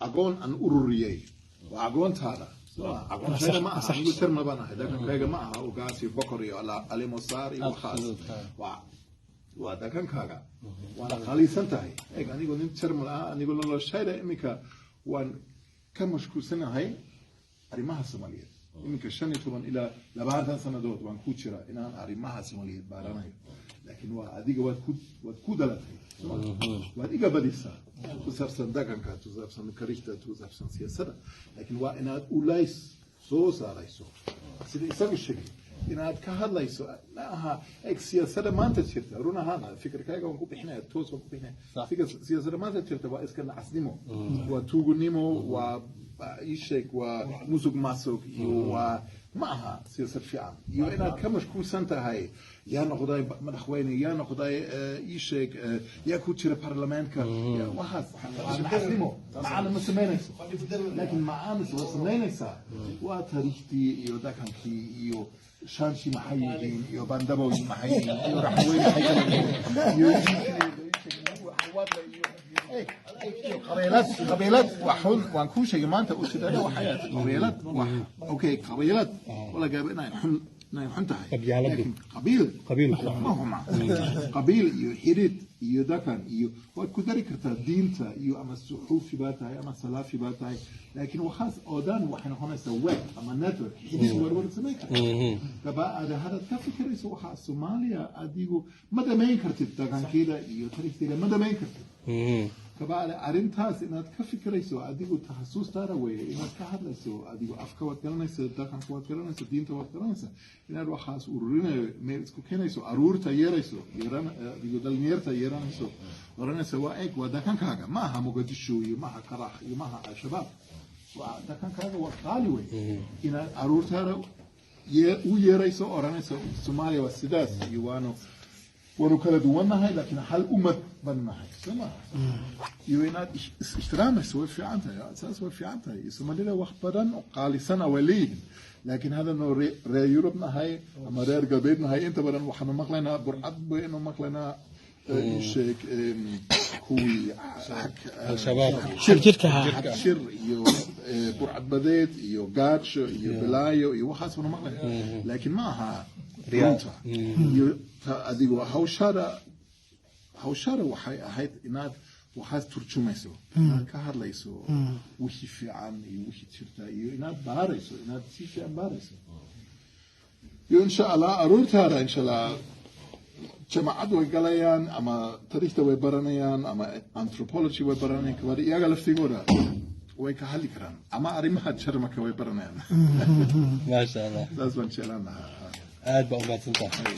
Agoon aan ururiyey waa agoontaada. Aqoontayda ma aha. Anigu Jarmal baan ahay, dhaqankayga ma aha ugaas iyo boqor iyo alimosaar iyo waxaas. Waa dhaqankaaga, waana qaalisan tahay. Eeg, anigoo nin Jarmal ah, anigoo noloshayda iminka waan ka mashquulsanahay arrimaha Soomaaliyeed. Iminka 15 ilaa 20 sannadood waan ku jira inaan arrimaha Soomaaliyeed baaranayo, laakiin waa adiga waad ku dhalatay, soo ma? Waad iga badisaa ku saabsan dhaqanka, ku saabsan karishta, ku saabsan siyaasadda, laakiin waa inaad ulays soo saarayso, sida isagu sheegay, inaad ka hadlayso. Ma aha, eeg, siyaasadda maanta jirta, run ahaan fikirkayga waan ku bixinaya, toos waan ku bixinaya. Fikir siyaasadda maanta jirta waa iska nacasnimo, waa tuugunimo, waa ii sheeg, waa musuq maasuq iyo waa ma aha siyaasad fiican. Iyo inaad ka mashquulsan tahay yaa noqday madaxweyne, yaa noqday ii sheeg, yaa ku jira baarlamaanka, waxaas waa nacasnimo, macana ma samaynayso. Laakiin macana waa samaynaysaa waa taariikhdii iyo dhaqankii iyo Shaanshi maxay yihiin iyo Bandabooyin maxay yihiin iyo Raxweyn maxay kala yihiin iyo iyo qabiilad. Qabiilad waa xun, waan kuu sheegay maanta ujeedada waxay ahayd qabiilad wax. Okay, qabiilad wala gaaba inay xun tahay. Qabyaaladu. Laakiin qabiil Qabiilku. ma xuma. Qabiil iyo xidid iyo dhaqan iyo waad ku dari kartaa diinta iyo ama suxuufi baa tahay ama salaafi baa tahay, laakiin waxaas oo dhan waxay noqonaysaa web ama network, xidid warwar samayn karta. Gaba aad hadaad ka fikirayso waxaa Soomaaliya, adigu ma dhamayn kartid dhaqankeeda iyo taariikhdeeda, ma dhamayn kartid. Kabacdi arrintaas inaad ka fikirayso adigu takhasustaada weeye, inaad ka hadlayso. Adigu afka waad garanaysa, dhaqanka waad garanaysa, diinta waad garanaysa, inaad waxaas ururinayo, meel isku keenayso, aruurta yeerayso, adigu dhalinyarta yeeranayso, oranaysa: waa eeg, waa dhaqankaaga, ma aha Muqadisho iyo ma aha Qarax iyo ma aha Al-Shabaab, waa dhaqankaaga, waa qaali wey. Inaad aruurtaada u yeerayso, oranayso: Soomaaliya waa sidaas iyo waanu kala duwannahay, laakiin hal ummad baan nahay, soo ma? Iyo inaad is ixtiraamayso way fiican tahay, saas way fiican tahay. Soomaalida wax badan oo qaalisana way leeyihiin, laakiin haddanu reer Yurub nahay ama reer galbeed nahay, inta badan waxaanu maqlaynaa burcad baynu maqlaynaa, ii sheeg, kuwii Al-Shabaab. Jirka ha. Xagjir iyo burcad badeed iyo gaajo iyo balaayo iyo waxaas baanu maqlaynaa, laakiin ma aha runta. Iyo adigu hawshada waxay ahayd inaad waxaad turjumayso, inaad ka hadlayso wixii fiican iyo wixii jirta, iyo inaad baarayso, inaad si fiican baarayso. Iyo insha Allah aruurtaada insha Allah jamacad way galayaan ama taariikhda way baranayaan ama anthropology way baranayaan, kabadi iyaga laftigooda way ka hadli karaan ama arrimaha Jarmalka way baranayaan. Maasha Allah. Saas baan jeclaan lahaa. Aad baa umahadsan tahay.